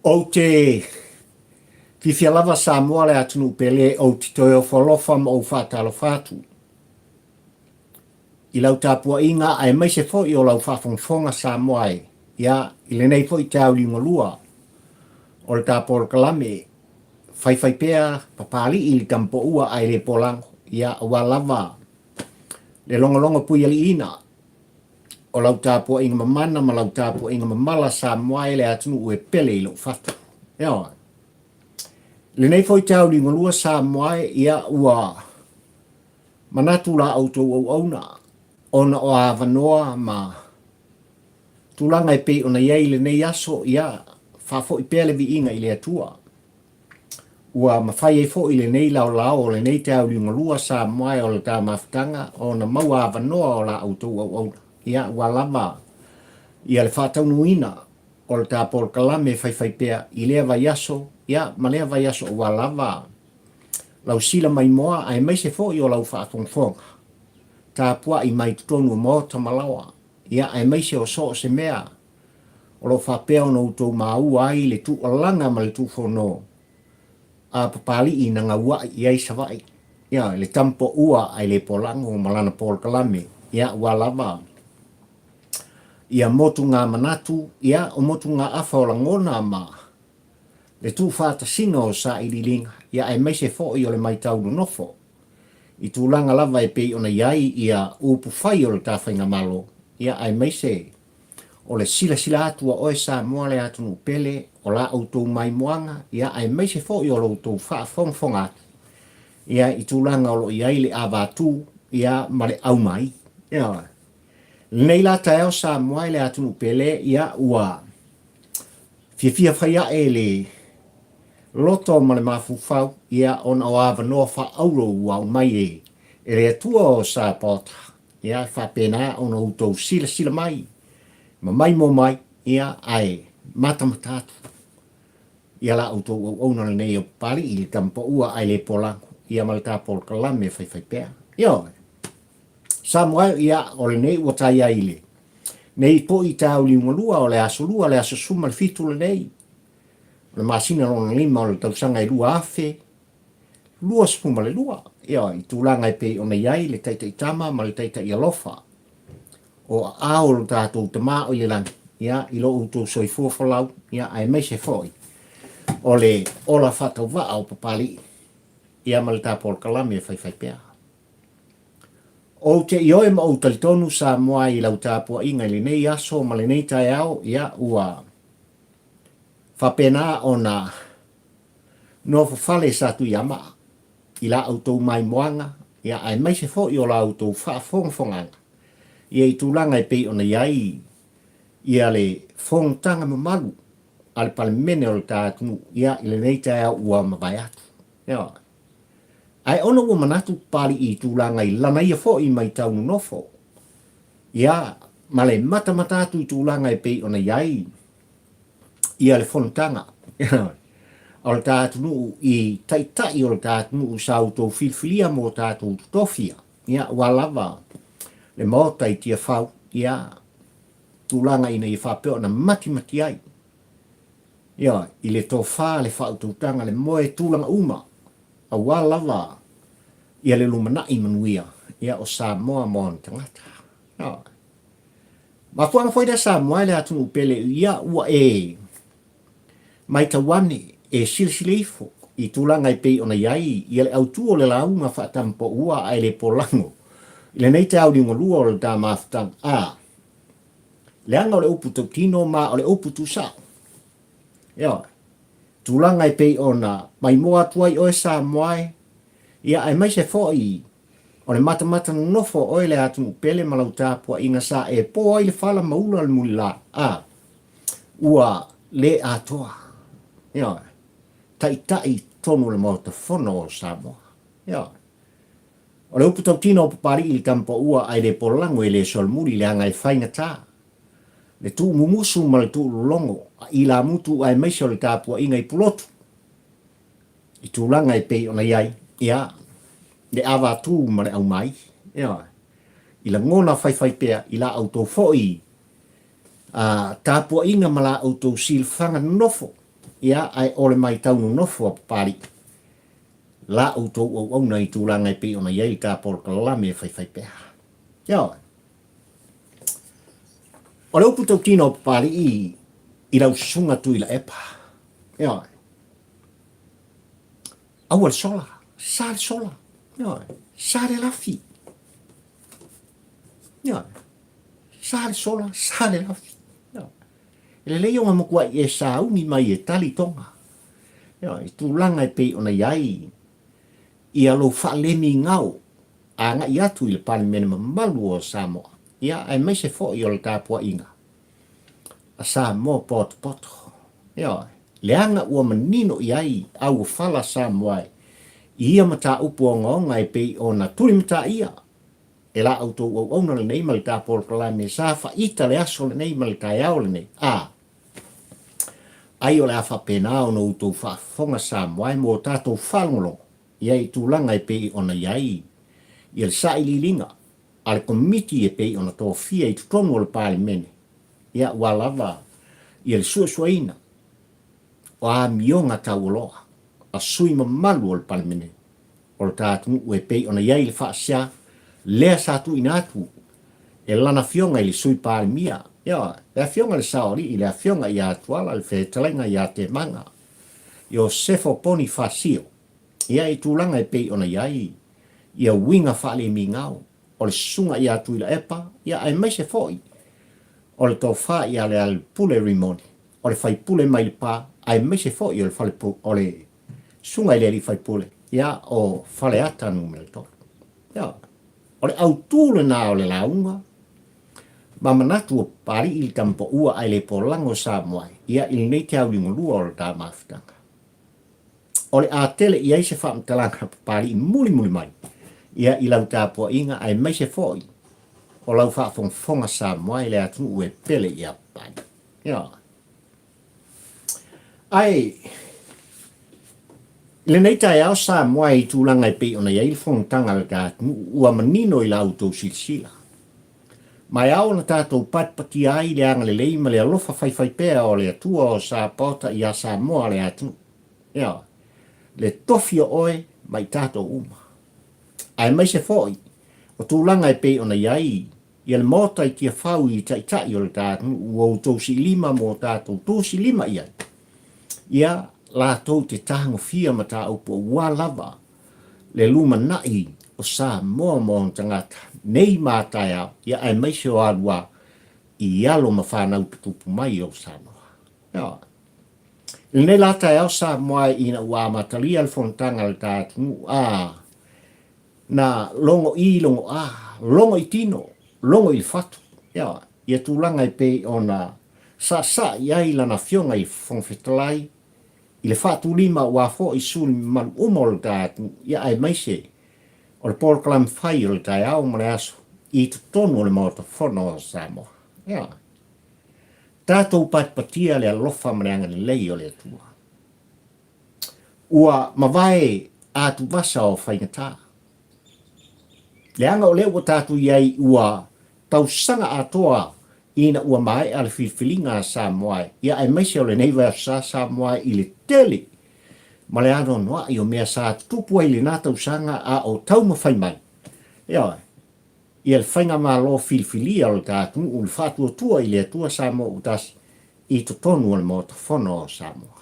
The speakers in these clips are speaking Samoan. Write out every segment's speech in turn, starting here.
Ou te fiafia lava Samoa le atunuu pele, ou te toe ofo alofa ma ou faatalofa atu i lau tapuaiga aemaise foi o lau faafogafoga Samoa e, ia, i lenei foi taeao liugalua o le ta polokalame Faifaipea Papalii i le Tamapoua ae le Polago, ia, aua lava le logologo puialiiina o lau tapuaiga mamana ma lau tapuaiga mamala Samoa e le atunuu e pele i lou fatu. Ioe. Lenei foi tauligalua Samoa e, ia ua manatu la outou auauna ona o avanoa ma tulaga e pei ona i ai lenei aso, ia faafoi pea le viiga i le Atua. Ua mafai ai foi lenei laolao o lenei taeao Samoa e o le ta mafutaga ona maua avanoa o la outou auauna, ia ua lava ia le faataunuuina o le ta polokalame faifaipea i lea vaiaso, ia ma lea vaiaso ua lava lau sila maimoa aemaise foi o lau faafogafoga tapuai mai totonu o maota ma laoa, ia aemaise o so o se mea o lo o faapea ona outou maua ai le tuualaga ma le tuufono a Papalii na gaua'i i ai Savaii, ia, le tamapoua ae le polago ma lana polokalame, ia, ua lava ia motugamanatu, ia, o motugaafa o lagona ma le tuufaatasiga o sailiiliga, ia, aemaise foi o le maitau nonofo i tulaga lava e pei ona i ai ia upufai o le ta faigamalo, ia, aemaise O le silasila atu a oe Samoa le atunuu pele, o la outou maimoaga, ia aemaise foi o lo outou faafogafoga atu, ia i tulaga o lo o i ai le avatū, ia ma le aumai. Ioe. Lenei la taeao Samoa i le atunuu pele, ia ua fiafia fai ae le loto ma le mafaufau, ia ona o avanoa faaauro ua aumai e e le Atua o Sapaota. Ia, e faapena ona outou silasila mai ma maimoa mai, ia, ae matamata atu ia la outou auauna lenei o Papalii, le tama paua ae le polago, ia ma le ta polokalame faifaipea. Ioe. Samoa, ia, o lenei ua tai ai i le nei po'i taeao liugalua o le aso lua, le aso 17 lenei, o le masina lona lima o le tausaga e 2022, ia, i tulaga e pei ona i ai le taitai tama ma le taitai alofa o aao o lo tatou Tama o i le lagi, ia, i lo outou soifua folau, ia, aemaise foi o le ola faatauvaa o Papalii, ia, ma le ta polokalame e faifaipea. Ou te ioe ma ou talitonu Samoa i lau tapuaiga i lenei aso ma lenei taeao, ia, ua faapena ona Nofo fale sa Tuiamaa i la outou maimoaga, ia, aemaise foi o la outou faafogafogaga, ia, i tulaga e pei ona i ai ia le fonotaga mamalu a le Palemene o le ta atunuu, ia, i lenei taeao ua mavae atu. Ioe. Ae ona ua manatu Papalii i tulaga i lana ia foi maitau nonofo, ia, ma le matamata atu i tulaga e pei ona i ai ia le fonotaga o le ta atunuu i taitai o le ta atunuu sa outou filifilia mo tatou totofia, ia, ua lava le Maota i Tiafau, ia, tulaga ina ia faapea ona matimati ai, ia, i le tofa, le faautautaga, le moe, tulaga uma, aua lava ia le lumanai manuia, ia, o Samoa ma ona tagata. Ia. Mafuaaga foi lea Samoa e le atunuu pele ia ua e maitau ane e silasila ifo i tulaga e pei ona i ai ia le autu o le lauga faatamapoua ae le polago i lenei taeao liugalua o le ta mafutaga a leaga o le upu tautino ma o le upu tusao. Ioe. Tulaga e pei ona maimoa atu ai oe Samoa e, ia aemaise foi O le matamata nonofo o oe le atunuu pele ma lau tapuaiga sa e po ai le fala ma ula le mulila, a ua le atoa. Ioe. Taitai i totonu o le Maota Fono o Samoa. Ioe. O le upu tautino o Papalii i le tama paua ae le polago e le solomuli leaga e faigata le tuumumusu ma le tuulologo a ilamutu aemaise o le tapuaiga i Pulotu. I tulaga e pei ona i ai, ia, le avatū ma le aumai, ioe, i lagona faifaipea i la outou foi, a, tapuaiga ma la outou silafaga nonofo. Ia, ae o le maitau nonofo a Papalii, la outou auauna i tulaga e pei ona i ai le ta polokalame e faifaipea. Ioe. O le upu tautino a Papalii i lau susuga Tuilaepa, ioe, aua le sola, sa le sola, ioe, sa le lafi. Ioe, sa le sola, sa le lafi. Ioe. E lelei ona matuai e sauni mai e tali toga. Ioe, i tulaga e pei ona i ai ia lou faalemigao agai atu i le Palemene mamalu o Samoa, ia aemaise foi o le tapuaiga a Samoa potopoto. Ioe, leaga ua manino i ai auofala Samoa i ia mataupu ogaoga e pei ona tulimataia e la outou auauna lenei ma le ta polokalame sa faita le aso lenei ma le taeao lenei, a ai o le a faapena ona outou faafofoga Samoa e mo tatou faalogologo ia i tulaga e pei ona i ai ia le sailiiliga a le Komiti e pei ona tofia i totonu o le Palemene, ia ua lava ia le suesueina o amioga taualoa a sui mamalu o le Palemene o le ta atunuu e pei ona i ai le faasea lea sa tuuina atu e lana afioga i le Sui Palemia, ia, le afioga i le Saoalii, le afioga ia Tuala, le fetalaiga ia Temaga, Iosefo Ponifasio, ia i tulaga e pei ona i ai ia uiga faalemigao o le susuga ia Tuilaepa, ia aemaise foi o le tofa ia Lealailepule Rimoni, o le faipule mai Lepa, aemaise foi o le fale, o le susuga i le alii faipule, ia, o Faleata Nu.3. Ia, o le autu lena o le lauga ma manatu o Papalii i le tamapaua ae le polago Samoa ia i lenei teauliugalua o le ta mafutaga. O le a tele i ai se faamatalaga a Papalii mulimuli mai ia i lau tapuaiga aemaise foi o lau faafogafoga Samoa i le atunuu e pele ia Papalii. Ia. Ae i lenei taeao Samoa i tulaga e pei ona i ai le fonotaga a le ta atunuu ua manino i la outou silasila. Ma e ao ona tatou patipatia ai le agalelei ma le alofa faifaipea o le Atua o Sapaota iā Samoa le atunuu. Ioe. Le tofi o oe ma i tatou uma. Aemaise foi o tulaga e pei ona i ai ia le Maota i Tiafau i Taitai o le ta atunuu ua outou siilima ma ua tatou tusilima i ai, ia latou te tagofia mataupu aua lava le lumanai o Samoa ma ona tagata nei ma a taeao, ia aemaise o aluā i alo ma fanau tutupu mai o Samoa. Ioe. I lenei la taeao Samoa ina ua amatalia le fonotaga a le ta atunuu, a Na logo i logo a, logo i tino, logo i le fatu, ioe, ia tulaga e pei ona saasaa i ai lana Afioga i le Fofoga Fetalai i le faatulima aua foi sui mamalu uma o le ta atunuu, ia aemaise o le polokalame fai o le taeao ma le aso i totonu o le Maota Fono o Samoa. Ioe. Tatou patipatia le alofa ma le agalelei o le Atua. Ua mavae atuvasa o faigata. Leaga o lea ua tatou i ai ua tausaga atoa ina ua maea le filifiliga a Samoa ia aemaise o lenei vaiaso sa Samoa i le tele ma le anoanoai o mea sa tutupu ai i lena tausaga a o taumafai mai ioe ia le faigamalo filifilia o le ta atunuu le faatuatua i le Atua Samoa ua tasi i totonu o le Maota Fono o Samoa.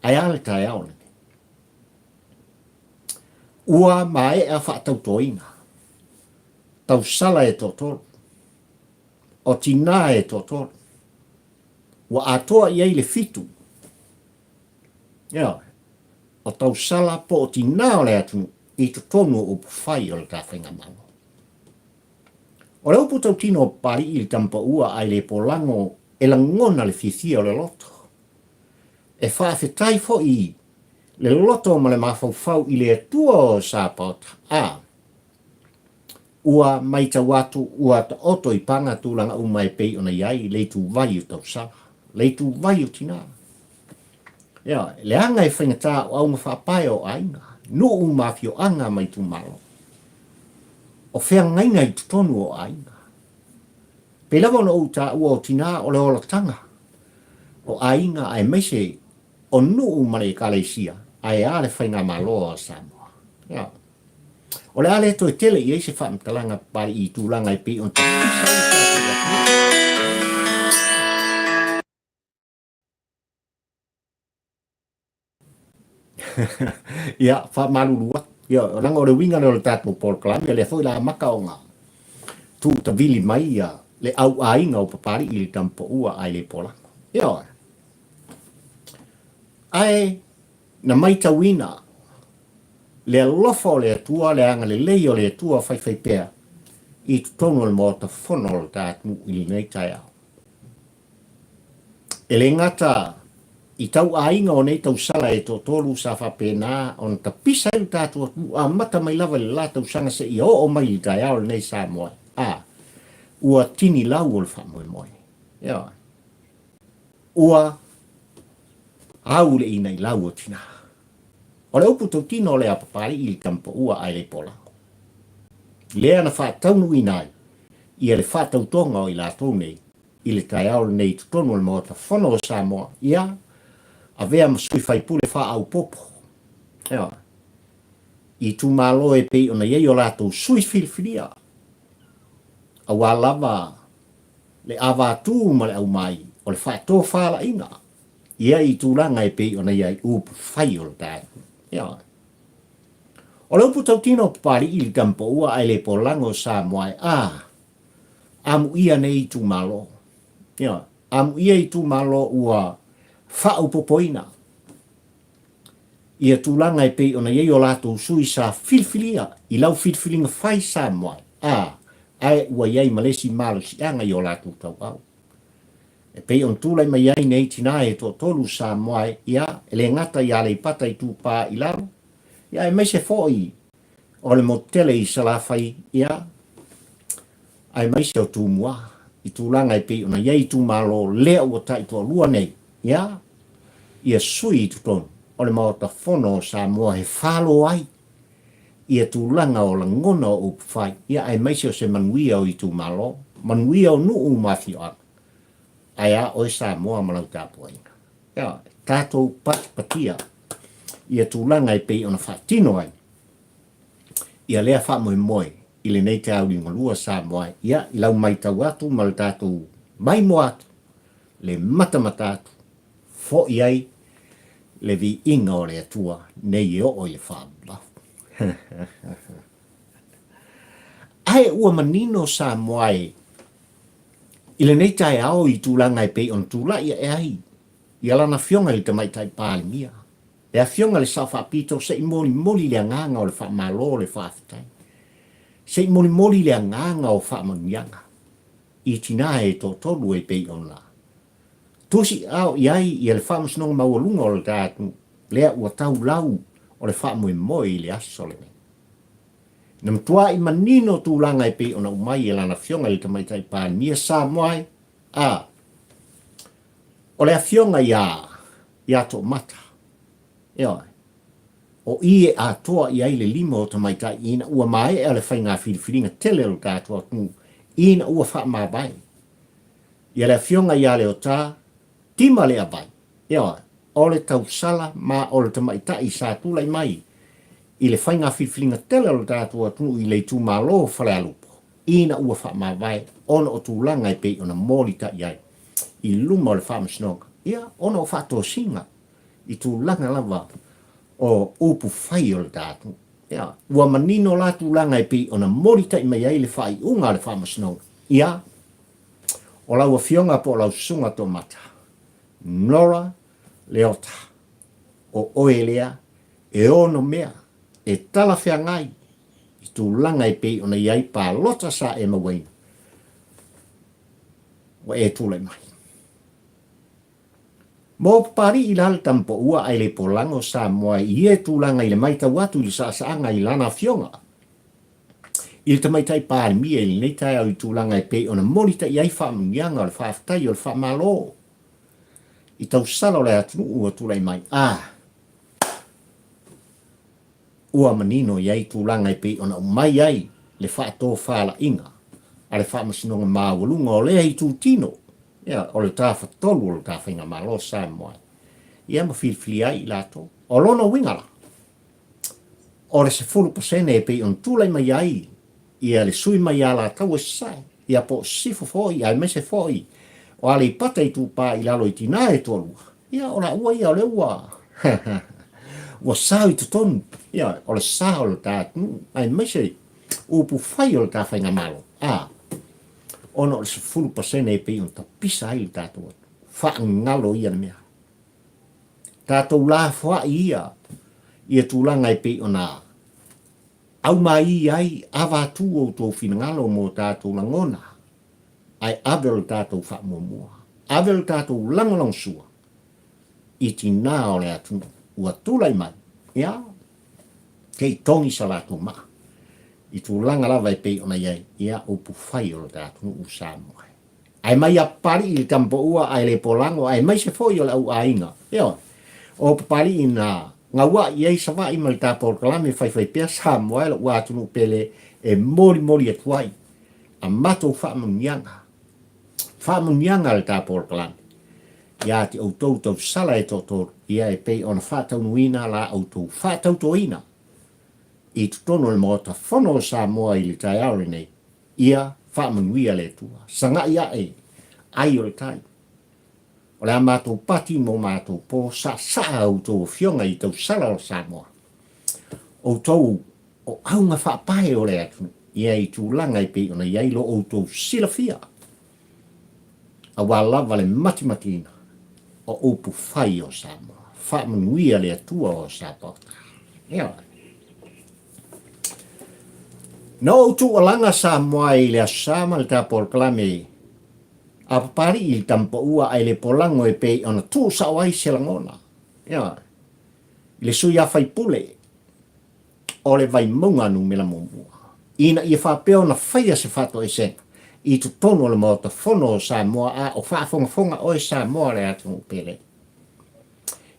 Ae a le taeao lenei? Ua maea faatautoina, tausala e toatolu, o tinā e toatolu, ua atoa i ai le fitu, ioe, o tausala po o tinā o le atunuu i totonu o upufai o le ta faigamalo. O le upu tautino o Papalii i le tamapaua ae le polago e lagona le fiafia o le loto. E faafetai foi le loto ma le mafaufau i le Atua o Sapaota, a ua maitau atu ua taoto i paga tulaga uma e pei ona i ai le ituvai o tausala, le ituvai o tinā. Ioe, leaga e faigata o auga faapae o aiga, nuu ma afioaga ma itumalo. O feagaiga i totonu o aiga. Pei lava ona ou taua o tinā o le olataga o aiga aemaise. o nuu ma le Ekalesia, ae a le Faigamalo a Samoa. Ioe. O le a le toe tele i ai se faamatalaga Papalii i tulaga e pei ona tapisa ai le tatou atunuu. Ia, faamalulu atu. Ia, leaga o le uiga lea o le tatou polokalame, o lea foi o le a amata ona tuutavili mai ia le auaiga o Papalii i le Tamapaua ae le Polago. Ioe. Ae na maitauina le alofa o le Atua, le agalelei o le Atua faifaipea i totonu o le Maota Fono o le ta atunuu i lenei taeao. E le gata i tauaiga o nei tausala e toatolu sa faapena ona tapisa ai lo tatou atunuu amata mai lava i le la tausaga seia oo mai i le taeao lenei Samoa a ua tini lau o le faamoemoe. Ioe. Ua au le inailau o tina. O le upu tautino o le a Papalii i le tamapaua ae le polago. Lea na faataunuuina ai ia le faatautoga o i latou nei i le taeao lenei i totonu o le Maota Fono o Samoa, ia avea ma sui faipule faaaupopo, ioe, i itumalo e pei ona i ai o latou sui filifilia, aua lava le avatū ma le aumai o le faatofalaiga ia i tulaga e pei ona i ai upu fai o le taeao. Ioe. O le upu tautino o Papalii i le Tamapaua ae le Polago o Samoa e a amuia nei itumalo. Ioe. Amuia itumalo ua faaopopoina ia tulaga e pei ona i ai o latou sui sa filifilia i lau filifiliga fai Samoa a ae ua i ai ma le isi malosiaga i o latou tauau. E pei ona tulai mai ai nei tina e toatolu Samoa e, ia, e le gata i Aleipata Itupa i Lalo, ia, aemaise foi o le motu tele i Salafai, ia, aemaise o Tumua, i tulaga e pei ona i ai itumalo lea ua taitoalua nei, ia, ia sui i totonu o le Maota Fono o Samoa e falo ai ia tulaga o lagona o upufai, ia aemaise o se manuia o itumalo, manuia o nuu ma afioaga. Ae a oe Samoa ma lau tapuaiga? Ia, tatou patipatia ia tulaga e pei ona faatino ai ia lea faamoemoe i lenei taeao liugalua Samoa, ia, i lau maitau atu ma le tatou maimoa atu, le matamata atu, foi ai le viiga o le Atua nei e oo i le faavavau. Ae ua manino Samoa e i lenei taeao i tulaga e pei ona tulai ae ai ia lana Afioga i le Tamaitai Palemia, le Afioga i le Sao Faapito se i molimoli le agaga o le faamalo o le faafetai, se i molimoli le agaga o faamanuiaga i tina e toatolu e pei ona Tusiao i ai ia le Faamasinoga Maualuga o le ta atunuu, lea ua tau lau o le faamoemoe i le aso lenei. Na matuai manino tulaga e pei ona aumai e lana Afioga i le Tamaitai Palemia Samoa e, a, o le Afioga ia, ia Toomata, ioe, o i e atoa i ai le lima o tamaitai ina ua maea le faiga filifiliga tele o le tatou atunuu ina ua faamavae Ia le Afioga ia Leota, Tima Leavai, ioe, o le tausala ma o le tamaitai sa tulai mai i le faiga filifiliga tele o le tatou atunuu i le itumalo o Falealupo ina ua faamavae ona o tulaga e pei ona molitai ai i luma o le Faamasinoga, ia, ona o faatosina i tulaga lava o upu fai o le ta atunuu. Ia, ua manino la tulaga e pei ona molitai mai ai le faaiuga a le Faamasinoga, ia, O lau afioga po o lau susuga Tomata, Nora Leota, o oe lea e ono mea e talafeagai i tulaga e pei ona i ai palota sa e mauaina, ua e tulai mai. Mo Papalii la le tamapaua ae le polago Samoa i ia tulaga i le maitau atu i le saasaaga i lana afioga i le Tamaitai Palemia i lenei taeao i tulaga e pei ona molitai ai faamanuiaga o le faafetai o le faamalo i tausala o le atunuu ua tulai mai a ua manino i ai tulaga e pei ona aumai ai le faatofalaiga a le Faamasinoga Maualuga o lea itutino, ia, o le tafatolu o le ta Faigamalo Samoa. ia ma filifilia ai i latou. O lona uiga la, o le 10% e pei ona tulai mai ai ia le sui mai Alataua i Sasae, ia po o Sisifo foi aemaise foi o Aleipata Itupa i Lalo i Tinā e toalua, ia o laua ia o lea ua ua sao i totonu, ia o le sa o le ta atunuu aemaise upu fai o le ta faigamalo, a ona o le 10% e pei ona tapisa ai le tatou atunuu. Faagalo ia le mea. Tatou lafoai ia ia tulaga e pei ona aumaī ai avatu outou finagalo mo tatou lagona, ae ave o le tatou faamuamua, ave o le tatou lagolagosua i tinā o le atunuu ua tulai mai, ia, se i togi sa latou maa i tulaga lava e pei ona i ai, ia, upu fai o le ta atunuu Samoa. Ae mai a Papali'i i le Tamapoua ae le Polago aemaise foi o le au aiga. Ioe. O Papali'i na gaua'i ai Sava'i ma le ta polokalame faifaipea Samoa e lo'u atunuu pele e molimoli atu ai a matou faamanuiaga. Faamanuiaga a le ta polokalame ia te outou tausala e toatolu ia e pei ona faataunuuina la outou faatautoina i totonu o le Maota Fono o Samoa i le taeao lenei. Ia faamanuia le Atua. Sagai ae ai o le tai. O le a matou pati mo matou po saasaa a outou afioga i tausala o Samoa. Outou o auga faapae o le atunuu, ia i tulaga e pei ona i ai lo outou silafia, aua lava le matimatiina o upu fai o Samoa. Faamanuia le Atua o Sapaota. Ioe. Na ou tuualaga Samoa i le Aso Sa ma le ta polokalame a Papali'i i le Tamapaua ae le polago e pei ona tuusao ai se lagona. Ioe. I le sui a faipule o le Vaimauga numera muamua, ina ia faapea ona faia se faatoesega i totonu o le Maota Fono o Samoa a o faafogafoga oe Samoa le atunuu pele.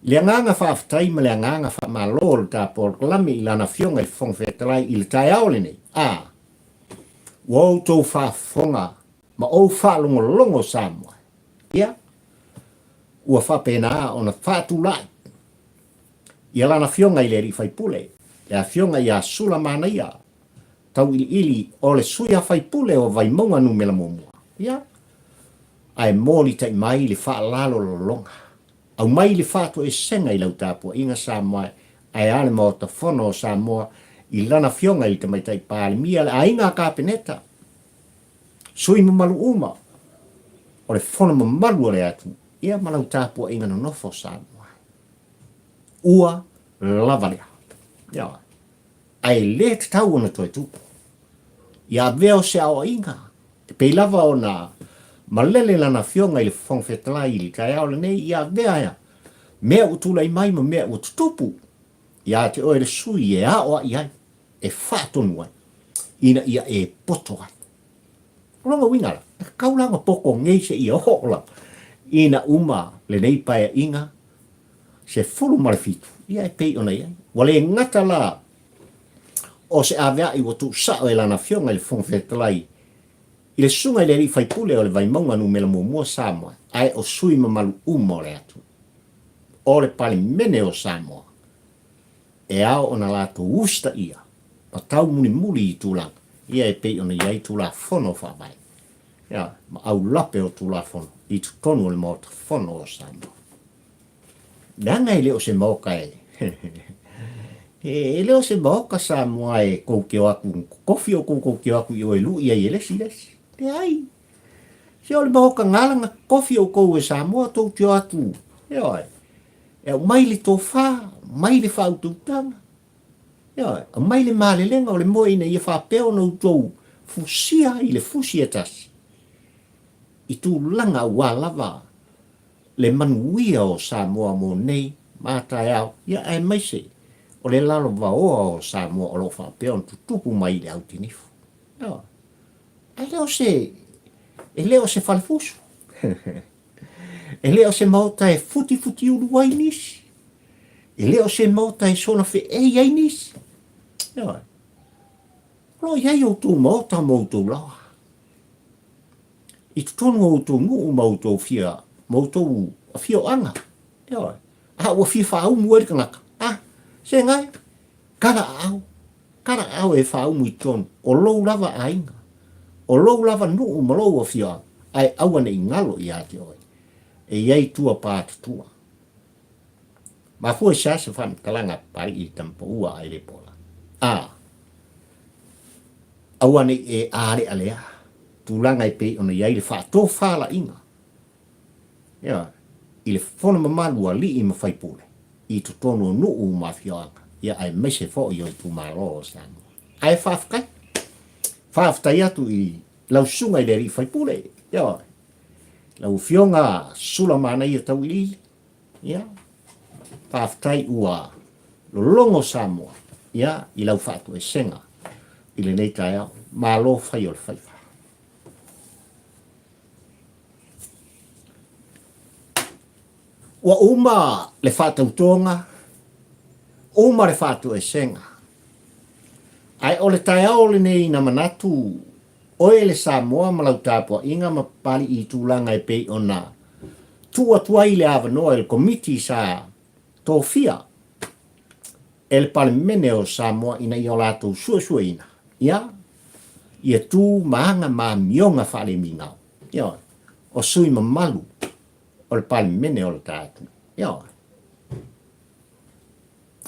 I le agaga faafetai ma le agaga faamalo o le ta polokalame i Lana Afioga i le Fofoga Fetalai i le taeao lenei, a ua outou faafofoga ma ou faalogologo Samoa, ia, ua faapena ona faatulai ia Lana Afioga i le Alii Faipule, le Afioga ia Sula Manaia Tauiliili o le sui a faipule o Vaimauga numera muamua, ia, ae molitai mai le faalalolologa. Aumai le faatoesega i lau tapuaiga Samoa ae a le Maota Fono o Samoa i lana Afioga i le Tamaitai Palemia, le Aiga Kapeneta, sui mamalu uma o le Fono mamalu a le atunuu, ia ma lau tapuaiga nonofo Samoa. Ua lava lea. Ia, ae le tatau ona toe tupu. Ia avea o se aoaiga, e pei lava ona malele lana afioga i le Fofoga Fetalai i le taeao lenei, ia avea ea mea ua tulai mai ma mea ua tutupu ia te oe le sui e aoai ai, e faatonu ai, ina ia e poto ai. O lona uiga la, e tatau la ona poto nei seia oo lava ina uma lenei paeaiga 17, ia e pei ona i ai. Ua le gata la o se avea'i ua tuusa'o e lana Afioga i le Fofoga Fetalai i le Susuga i le Alii Faipule o le Vaimauga Numera Muamua Samoa, ae o sui mamalu uma o le atunuu, o le Palemene o Samoa, e ao ona latou usitaia ma taumulimuli i tulaga ia e pei ona i ai Tulafono Faavae, ia, ma aulape o Tulafono i totonu o le Maota Fono o Samoa. Leaga e le o se maoka e E le o se maoka Samoa e kou te o atu, kofi o kou kou te o atu i o e lui ai e le isi le isi. Leai. Se o le maoka gala na kofi o kou e Samoa tou te o atu. Ioe. E aumai le tofa, aumai le faautautaga. Ioe. Aumai le malelega o le moe ina ia faapea ona outou fusia i le fusi e tasi i tulaga aua lava le manuia o Samoa mo nei ma taeao, ia aemaise o le lalovaoa o Samoa o lo o faapea ona tutupu mai i le autinifu. Ioe. Ae le o se, e le o se falefusu. E le o se maota e futifutiulu ai nisi. E le o se maota e soona feei ai nisi. Ioe. O lo o i ai outou maota ma outou laoa. I totonu o outou nuu ma outou fia, ma outou afioaga. Ioe. A ua fia faaumu ai le tagata, a, se gae, kala aao, kala aao e faaumu i totonu o lou lava aiga, o lou lava nuu ma lou afioaga, ae aua ne i galo ia te oe, e i ai tua patutua. Mafua i se a se faamatalaga a Papalii i le tamapaua a Elepola? A. Aua ne i e alealea tulaga e pei ona i ai le faatofalaiga ia, i le fono mamalu a alii ma faipule i totonu o nuu ma afioaga, ia aemaise foi o itumalo o Samoa. Ae faafetai. Faafetai atu i lau susuga i le alii faipule, ia, lau Afioga Sulamanaia Tauiliili, Ia, faafetai ua lologo Samoa, ia, i lau faatoesega i lenei taeao. Malo fai o le faiva. Ua uma le faatautoga, uma le faatoesega, ae o le taeao lenei na manatu Oe le Samoa ma lau tapuaiga ma papalii i tulaga e pei ona tuu atu ai le avanoa i le Komiti sa tofia e le Palemene o Samoa ina ia o latou suesueina ia ia tu ma aga ma amioga faalemigao, ioe, o sui mamalu o le Palemene o le ta atunuu, ioe.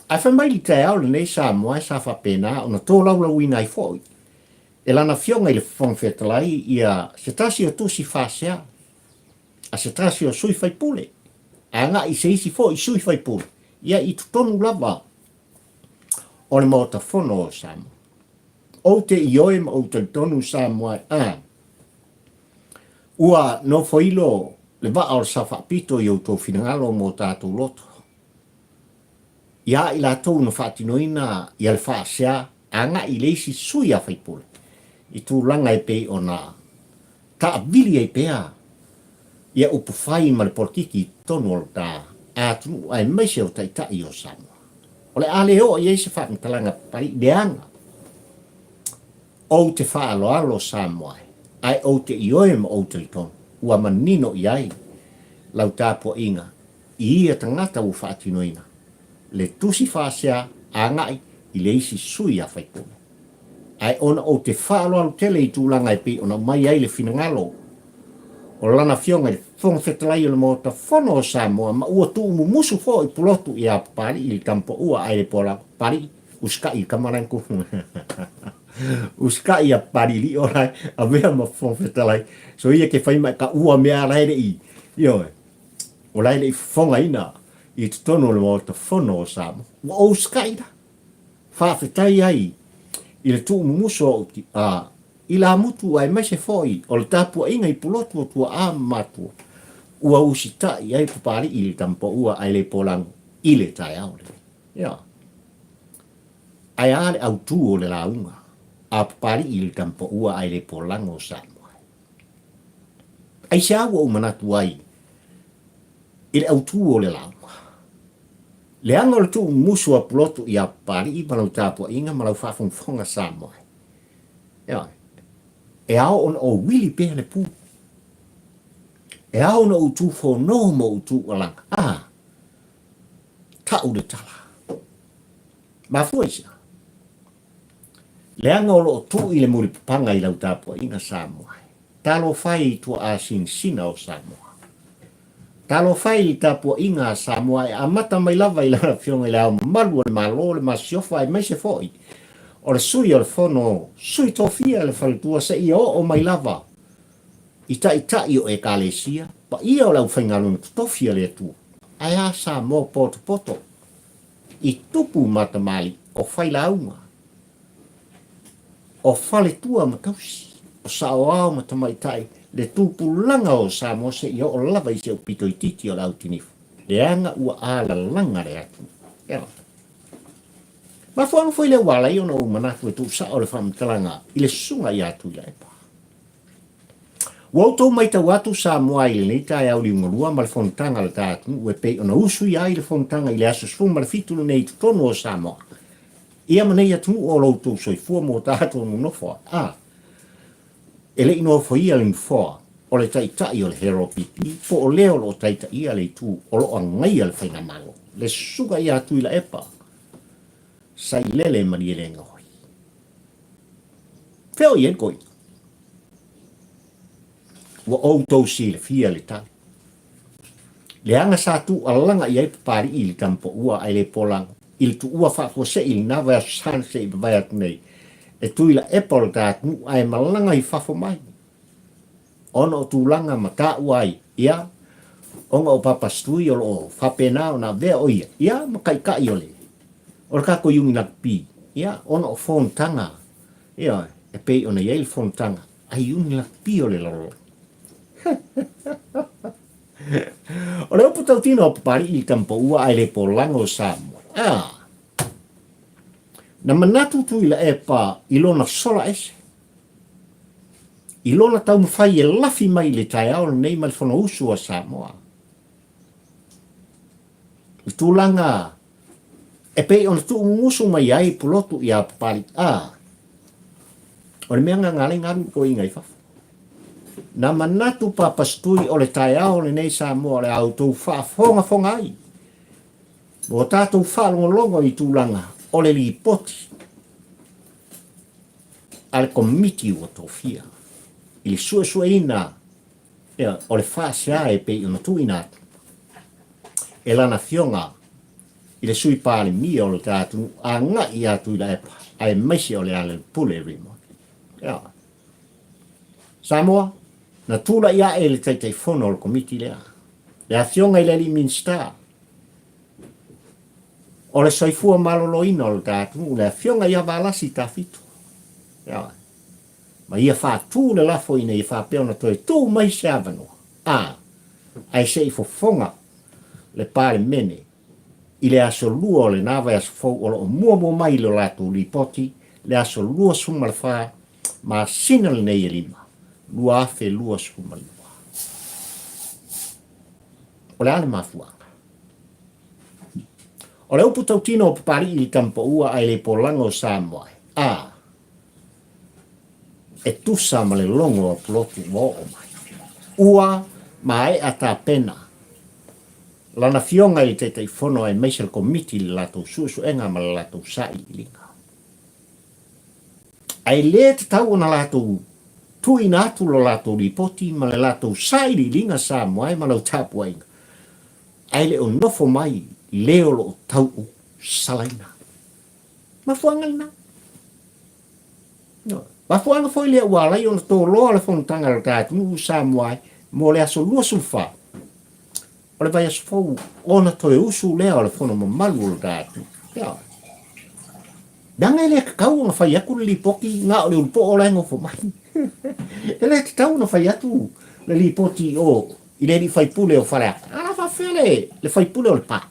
Ae fai mai le taeao lenei Samoa sa faapena ona tolaulauina ai foi e lana Afioga i le Fofoga Fetalai ia se tasi o tusi faasea a se tasi o sui faipule agai i se isi foi sui faipule ia i totonu lava o le Maota Fono o Samoa. Ou te ioe ma ou talitonu Samoa a ua nofoilo le vaa o le sao faapito i outou finagalo mo tatou loto. Ia i latou na faatinoina ia le faasea agai i le isi sui a faipule i tulaga e pei ona taavili ai pea ia upu fai ma le polokiki i totonu o lo ta atunuu aemaise o Taitai o Samoa. O le a le oo i ai se faamatalaga papalii leaga ou te faaaloalo Samoa e, ae ou te ioe ma ou talitonu ua manino i ai lau tapuaiga i ia tagata ua faatinoina le tusi faasea agai i le isi sui a faipule. Ae ona ou te faaaloalo tele i tulaga e pei ona aumai ai le finagalo o Lana Afioga i le Fofoga Fetalai o le Maota Fono o Samoa ma ua tuumumusu foi pulotu ia Papalii i le Tamapaua ae le Pola Papalii usikai i tama lae ku usikai ia Papalii o lae avea ma Fofoga Fetalai so ia ke fai mai ka ua mea lae le i ioe o la e le i fofogaina i totonu o le Maota Fono o Samoa. Ua ou usikai la. Faafetai ai i le tuumumusu o a ilamutu aemaise foi o le tapuaiga i pulotu o tuaa ma matua ua usitai ai Papalii i le Tamapaua ae le Polago i le taeao lenei. Ia. Ae a le autu o le lauga a Papalii i le Tamapaua ae le Polago o Samoa? Aisea ua ou manatu ai i le autū o le lauga? Leaga o le tuumumusu a Pulotu iā Papalii ma lau tapuaiga ma lau faafogafoga Samoa e. Ioe. E ao ona ou wili pea le pū. E ao ona ou tūfono ma ou tūalaga. A, ta'u le tala. Mafua i se a? Leaga o lo o tuu i le mulipapaga i lau tapuaiga Samoa e. Talofa e i tuaa sinasina o Samoa. Talofa e i le tapuaiga a Samoa e amata mai lava i lana Afioga i Le Ao Mamalu o le Malo, le Masiofo aemaise foi o le Sui o le Fono Sui Tofia le Faletua seia oo mai lava i Taitai o Ekalesia, paia o le aufaigaluega totofi a le Atua. Ae a Samoa potopoto? I tupu ma tamalii, o failauga, o faletua ma tausi, o saoao ma tamaitai, le tupulaga o Samoa seia oo lava i si ou pito itiiti o le autinifu, leaga ua alalaga le atunuu. Ioe. Mafuaaga foi lea ua ala ai ona ou manatu e tuusao le faamatalaga i le susuga ia Tuilaepa. Ua outou matau atu Samoa i lenei taeao liugalua ma le fonotaga a le ta atunuu e pei ona usuia ai le fonotaga i le aso 17 lenei i totonu o Samoa ia ma nei atunuu o lo outou soifua mo tatou nonofo a e le i nofoia le nofoa. o le Taitai o le HRPP po o le o lo o taitaia le itu o lo o agaia le Faigamalo, le Susuga ia Tuilaepa Sailele Malielegaoi. Fea o i ai le toeaina? Ua outou silafia le tali. Leaga sa tuualaga i ai Papalii i le Tamapoua ae le polago i le tuua faafuasei i lena vaiaso sa na se i vavae atu nei e Tuilaepa o le ta atunuu ae malaga i fafo mai ona o tulaga ma taua ai ia ona o Papasitui o lo o faapena ona avea o ia ia ma taitai o le o le tatou Iuni Lakapi ia ona o fonotaga ia e pei ona i ai le fonotaga a Iuni Lakapi o le lalolagi. O le upu tautino a Papalii i le Tamapoua ae le polago o Samoa. A! Na manatu Tuilaepa i lona sola ese, i lona taumafai e lafi mai i le taeao lenei ma le Fonousu a Samoa. I tulaga e pei ona tuugugusu mai ai Pulotu iā Papalii, a, o le mea lena na ala ai ona alu le toeaina i fafo. Na manatu Papasitui o le taeao lenei Samoa o le a outou faafogafoga ai ma o tatou faalogologo i tulaga o le lipoti a le Komiti ua tofia i le suesueina o le faasea e pei ona tuuina atu e lana afioga i le Sui Palemia o le ta atunuu agai ia Tuilaepa aemaise o Lealailepule Raymond. Ia. Samoa, na tulai ae le Taitaifono o le Komiti lea, le afioga i le Alii Minisita o le Soifua Maloloina o le ta atunuu, le afioga ia Valasi Tafito. Ia. Ma ia faatu le lafo ina ia faapea ona toe tuu mai se avanoa, a, ae se i fofoga le Palemene i le aso Lua o lena vaiaso fou o lo o muamua mai i lo latou lipoti, le aso 24 masina lenei e lima, 2022. O le a le mafuaaga? O le upu tautino o Papalii i le Tamapoua ae le polaga o Samoa, a, e tusa ma le logo a Pulotu ua oo mai. Ua maea tapena lana afioga i le Taitaifono aemaise le Komiti i le latou suesuega ma le latou sailiiliga. Ae le tatau ona latou tuuina atu lo latou lipoti ma le latou sailiiliga Samoa e ma lau tapuaiga, ae le o nofo mai le o lo o tau salaina. Mafuaaga lena. Mafuaaga foi lea ua ala ai ona toloa le fonotaga a le ta atunuu Samoa ai mo le aso 24 o le vaiaso fou ona toe usu lea o le fono mamalu o le ta atunuu. Ia. Leaga e le tatau ona fai atu le lipoti na o le ulupoo la e nofo mai. E le tatau ona fai atu le lipoti o i le alii faipule o Faleata. A la faafefea le, le faipule o Lepa.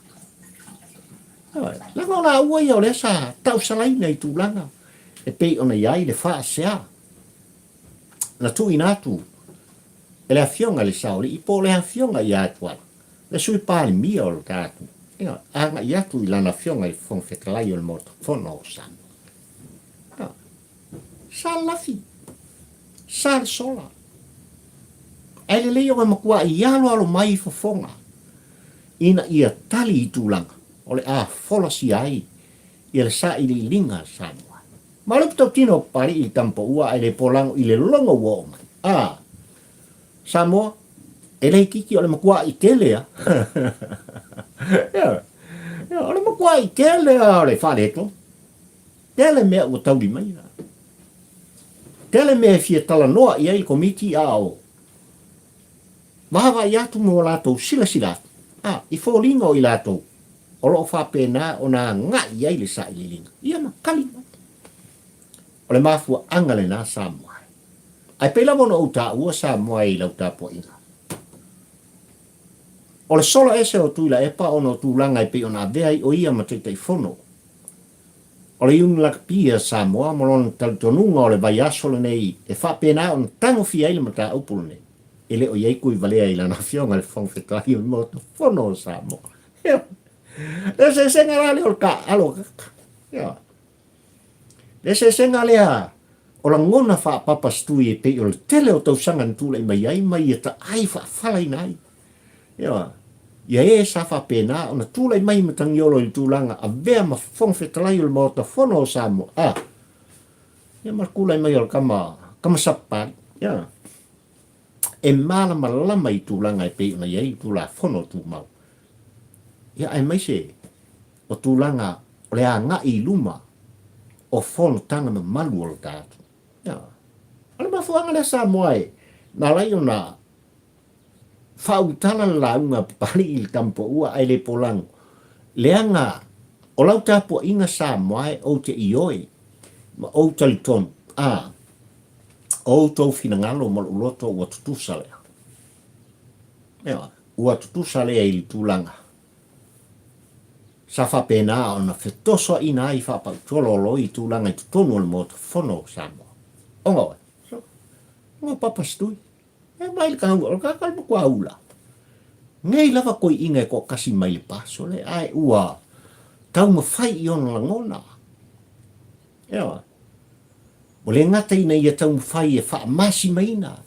Leaga o laua ia o lea sa tausalaina i tulaga e pei ona i ai le faasea na tuuina atu e le Afioga i le Saolii po o le Afioga ia Atuala, le Sui Palemia o le ta atunuu, ia, agai atu i lana Afioga i le Fofoga Fetalai o le Maota Fono o Samoa. Sa le lafi, sa le sola, ae lelei ona matuai aloalo mai fofoga ina ia tali i tulaga o le a folasia ai ia le sailiiliga a Samoa. Ma le upu tautino o Papalii i le Tamapoua ae le polago i le logo ua oo mai. A! Samoa, e le itiiti o le matua'i tele a. Ioe. O le matua'i tele a o le faaletonu. Tele mea ua taulimaina. Tele mea e fia talanoa i ai le Komiti a o vaavaai atu ma o latou silasila atu, a, i foliga o i latou o lo o faapena ona agai i ai le sailiiliga, ia ma tali mai. O le mafuaaga lena Samoa e. Ae pei lava ona ou taua Samoa e i lau tapuaiga. O le sola ese o Tuilaepa ona o tulaga e pei ona avea ai o ia ma Taitaifono o le Iuni Lakapi a Samoa ma lona talitonuga o le vaiaso lenei e faapena ona tagofia ai le mataupu lenei, e le o i ai tuivalea i lana Afioga i le Fofoga Fetalai o le Maota Fono o Samoa. Ioe. Le eseesega la lea o le taaalo a kaka. Ioe. Le eseesega lea O lagona faapapasitui e pei o le tele o tausaga na tulai mai ai ma ia taai faafalaina ai. Ioe. Ia e sa faapena ona tulai mai Matagiolo i le tulaga avea ma Fofoga Fetalai o le Maota Fono o Samoa, a, ia ma le tulai mai o le tama, tama Sapapalii, ia, e malamalama i tulaga e pei ona i ai le Tulafono Tumau, ia aemaise o tulaga o le agai i luma o fonotaga mamalu o le tatou. Ia, o le mafuaaga lea Samoa e na ala ai ona faaulutala le lauga a Papalii i le Tamapoua ae le polago, leaga o lau tapuaiga Samoa e ou te ioe ma ou talitonu, a, o outou finagalo ma lou loto ua tutusa lea. Ioe, ua tutusa lea i le tulaga sa faapena ona fetosoaina ai faapautololoi i tulaga i totonu o le Maota Fono o Samoa. Ona oe, so, ona papa se tui. E mai le kaua, o le tagata le matua ula. Nei lava toiina e toatasi mai le paso le, ae ua taumafai i ona lagona. Ioe. Ua le gata ina ia taumafai e faamasimaina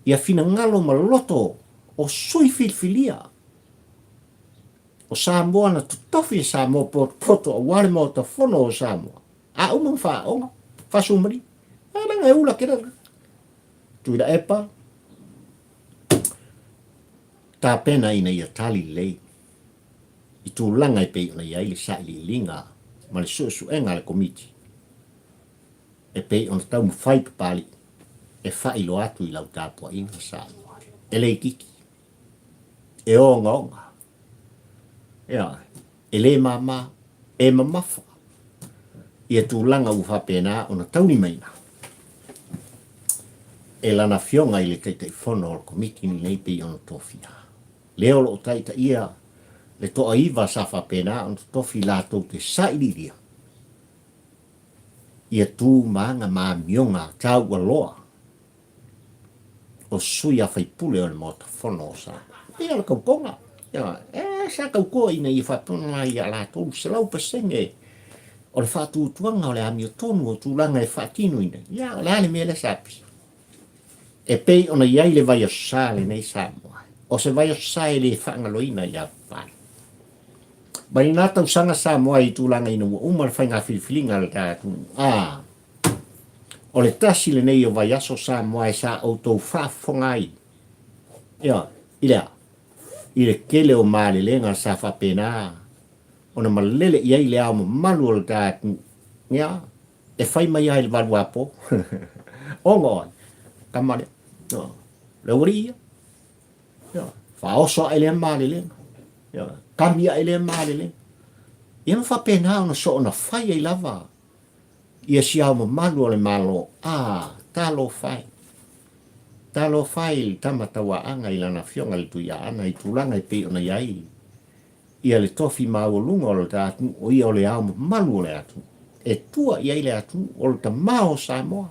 ia finagalo ma loto o sui filifilia o Samoa na totofi e Samoa potopoto aua le Maota Fono o Samoa, a uma na faaoga, faasumalia. E leaga e ula tele le Tuilaepa, tapena ina ia tali lelei i tulaga e pei ona i ai le sailiiliga ma le suesuega a le Komiti e pei ona taumafai Papalii e faailoa atu i lau tapuaiga Samoa. E le itiiti, e ogaoga, ioe, e le mama, e mamafa ia tulaga ua faapena ona taulimaina e lana Afioga i le Taitaifono o le Komiti lenei pei ona tofia. Lea o lo o taitaia le toaiva sa faapena ona totofi latou te sailiilia ia tu ma aga ma amioga taualoa o sui a faipule o le Maota Fono o Samoa. Ia o le tautoga, ia, e sa tautoa ina ia faapena ia latou 100% o le faatuatuaga o le amiotonu o tulaga e faatinoina. Ia, o le a le mea lea sa pisa? E pei ona i ai le vaiaso sa lenei Samoa. O se vaiaso sa e le faagaloina ia Papalii. Mai lena tausaga Samoa i tulaga ina ua uma le faiga filifiliga a le ta atunuu. A, o le tasi lenei o vaiaso Samoa e sa outou faafofoga ai, ioe, i le a? I le tele o malelega sa faapena ona malele i ai le ao mamalu o le ta atunuu. Ia, e fai mai lava i le valuapo. Ona o ai? Tama lea. Ioe, le aualii ia. Ioe, faaoso ae lea malelega. Ioe, kami ae lea malelega. Ia ma faapena ona soona fai ai lava ia si ao mamalu o le Malo. A, talofa e. Talofa e i le tama tauaaga i lana afioga i le Tuiaana i tulaga e pei ona i ai ia le tofi maualuga o le ta atunuu, o ia o le ao mamalu o le atunuu. E tua i ai le atunuu, o le tama o Samoa.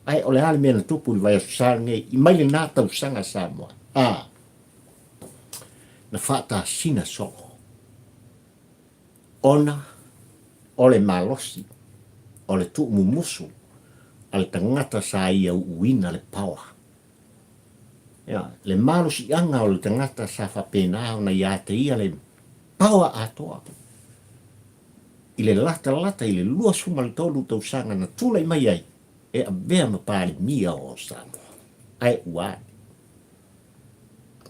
Ae o le a le mea na tupu i le vaiaso sa lenei, i mai lena tausaga Samoa? A, na faatasina solo ona o le malosi o le tuumumusu a le tagata sa ia uuina le paoa. Ia, le malosiaga o le tagata sa faapena ona ia te ia le paoa atoa i le latalata i le 23 tausaga na tulai mai ai e avea ma Palemia o Samoa. Ae ua a?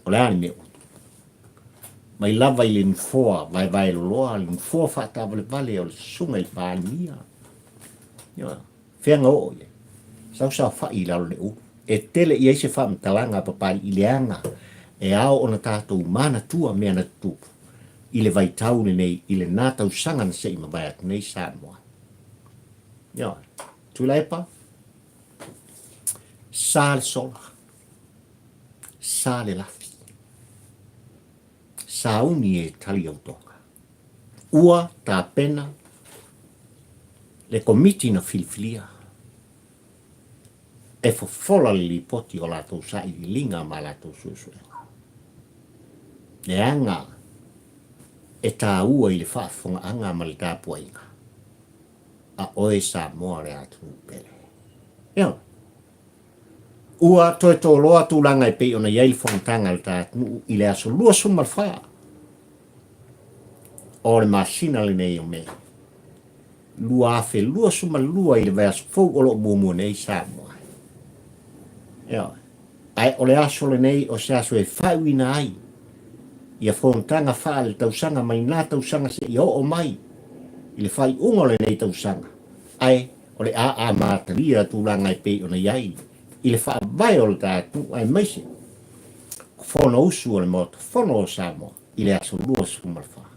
O le a le mea ua tupu? Mai lava i le nofoa vaevaeloloa, le nofoa faataavalevale o le susuga i le Palemia. Ia, Fea na oo i ai? Sau saofai i lalo le ulu. E tele i ai se faamatalaga a Papalii leaga e ao ona tatou manatua mea na tutupu i le vaitau lenei i lena tausaga na se i mavae atu nei Samoa. Ioe. Tuilaepa, sa le sola, sa le lafi, sauni e tali au toga. Ua tapena le Komiti na filifilia e fofola le lipoti o latou sailiiliga ma latou suesuega. Leaga e taua i le faafofogaaga ma le tapuaiga a oe Samoa le atunuu pele. Ioe. Ua toe toloa tulaga e pei ona i ai le fonotaga a le ta atunuu i le aso 24 o le masina lenei o Me 2022 i le vaiaso fou o lo o muamua nei Samoa. Ioe. Ae o le aso lenei o se aso e faaiuina ai ia fonotaga faaletausaga mai na tausaga seia oo mai i le faaiuga o lenei tausaga, ae o le a amatalia tulaga e pei ona i ai i le faavae o le ta atunuu aemaise Fonousu o le Maota Fono o Samoa i le aso 24.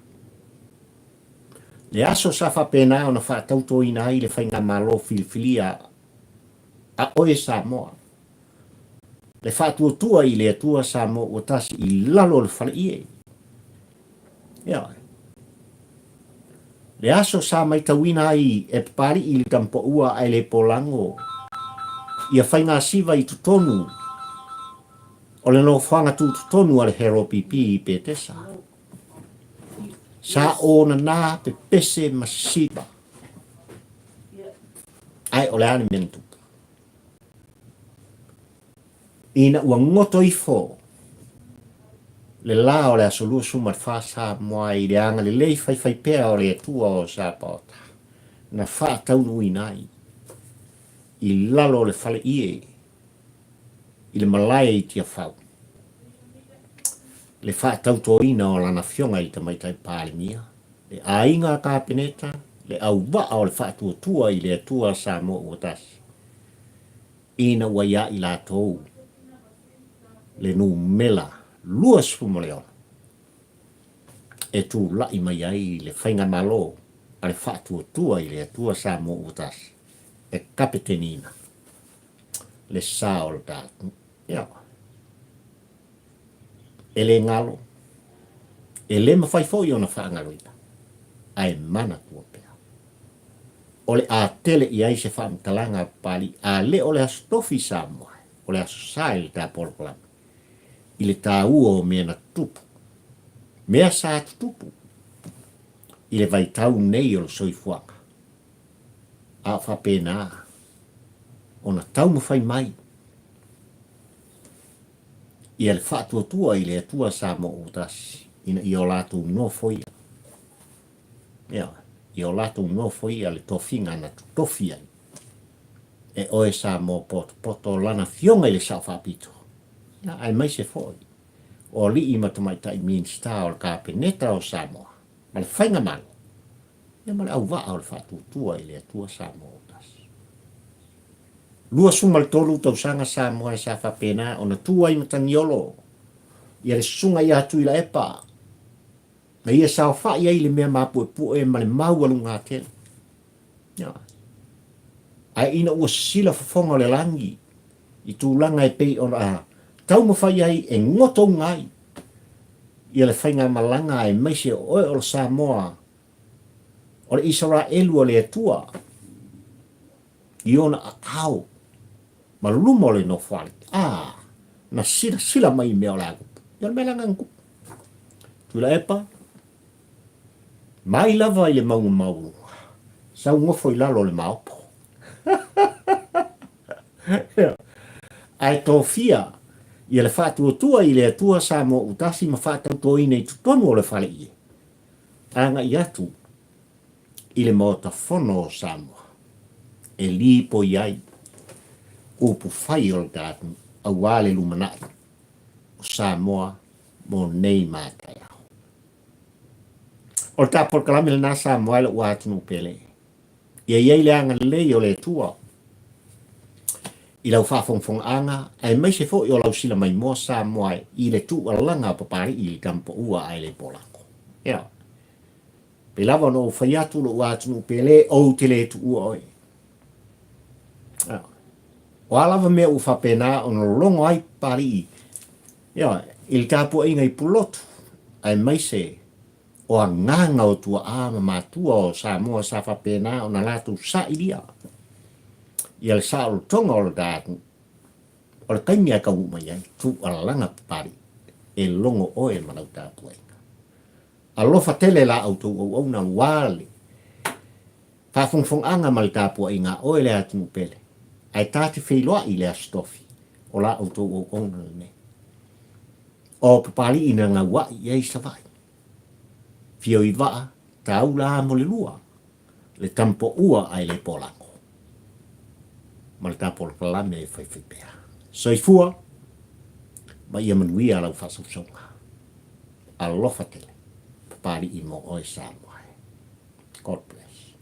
Le aso sa faapena ona faatautoina ai le Faigamalo filifilia a oe Samoa, le faatuatua i le Atua Samoa ua tasi i lalo o le faleie. Ioe. Le aso sa maitauina ai e Papali'i le Tampaua ae le Polago ia faigasiva i totonu o le nofoaga tutotonu a le HLPP i Petesa. Sa onana pepese ma siva. Ae o le a le mea na tupu? Ina ua goto ifo le la o le aso 24 Samoa i le agalelei faifaipea o le Atua o Sapaota, na faataunuuina ai i lalo o le faleie i le malae i Tiafau le faatautoina o lana Afioga i le Tamaitai Palemia, le aiga Kapeneta, le auvaa o le faatuatua i le Atua Samoa ua tasi. Ina ua ia i latou le numela 26 e tulai mai ai le Faigamalo a le Faatuatua i le Atua Samoa ua tasi e kapeteniina le sa o le ta atunuu. Ia, e le galo, e le mafai foi ona faagaloina, ae manatua pea. O le a tele i ai se faamatalaga a Papalii, a le o le Aso Tofi Samoa, o le Aso Sa i le ta polokalame, i le taua o mea na tutupu, mea sa tutupu i le vaitau nei o le soifuaga, a o faapena ona taumafai mai ia le faatuatua i le Atua Samoa ua tasi ina ia o latou nofoia. Ioe, ia o latou nofoia le tofiga na totofi ai e oe Samoa potopoto lana Afioga i le Sao Faapito, ia, aemaise foi o alii ma tamaitai Minisita o le Kapeneta o Samoa ma le Faigamalo, ia ma le auvaa o le faatuatua i le Atua Samoa ua tasi. 23 tausaga Samoa e sa faapena ona tu ai Matagiolo ia le susuga ia Tuilaepa Na ia saofai ai i le mea mapuepue ma le maualuga tele. Ioe. Ae ina ua sisila fofoga o le lagi i tulaga e pei ona taumafai ai e gotouga ai ia le faigamalaga aemaise o oe o le Samoa o le Isaraelu o le Atua i ona aao ma luma o le nofoalii. A, na silasila mai i mea o le a tupu. Ia o le mea la lena na tupu. Tuilaepa, mai lava i le mauga maualuga, sau nofo i lalo o le maopo. Ae tofia ia le faatuatua i le Atua Samoa Utasi ma faatautoina i totonu o le faleie, agai atu i le Maota Fono o Samoa e lipoi ai upufai o le ta atunuu aua le lumanai o Samoa mo nei ma taeao. O le ta polokalame lena Samoa e lou atunuu pele. Ia i ai le agalelei o le Atua i lau faafogafogaaga aemaise foi o lau silamaimoa Samoa i le tuualaga o Papalii i le Tamapaua ae le Polako. Ia. Pei lava ona ou fai atu lou atunuu pele, ou te le tuua oe. O a lava mea ua faapena ona logo ai Papalii ia, i le tapuaiga i Pulotu, aemaise o agaga o tuaa ma matua o Samoa sa faapena ona latou sailia ia le saolotoga o le ta atunuu. O le taimi lava e taunuu mai ai, tuualalaga Papalii, e logo oe ma lau tapuaiga. Alofa tele la outou auauna aua le faafogafogaaga ma le tapuaiga a oe le atunuu pele. Ae ta te feiloai i le Aso Tofi, o la outou auauna lenei. O Papali'i na gaua'i i ai Savaii. Fio i vaa, taula a mo le lua, le tampoua ae le polago. Ma le ta polokalame e faifai pea. Soifua ma ia manuia lau faasausauga. Alofa tele, Papali'i mo oe Samoa e. God bless.